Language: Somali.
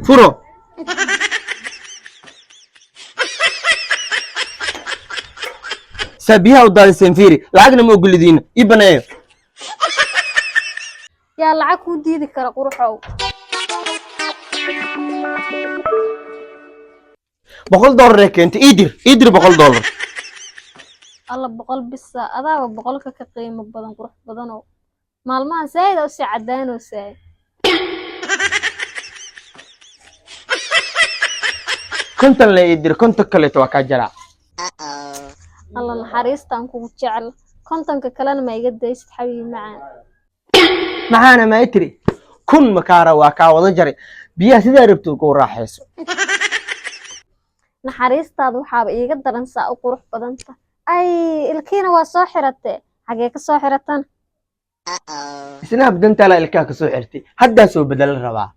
Furo. Saa biyaha u daadiseen, fiiri, lacagna ma ogolidiina. Ii baneeyo. Yaa lacag kuu diidi kara, quruxow? $100 ee keentay. Ii dir, ii dir $100. Alla, 100 bisa? Adaaba 100-ka ka qiimo badan, qurux badanow. Maalmahan saayida usii cadaanoosaay. 50 le ii dir, 50 kaleeto waa kaa jaraa. Alla, naxariistaan kugu jecel, 50-ka kalena ma iga daysid, xabiibi macaan? Maxaana ma ii tiri? 1000 makaara waa kaa wada jaray. Biyaha sidaa rabto ku raaxayso. Naxariistaada waxaaba iiga daran saa u qurux badanta. Ay, ilkiina waa soo xiratee, xagee ka soo xiratan? Isnaab dantaala ilkaha kasoo xirtay, haddaa soo bedelan rabaa.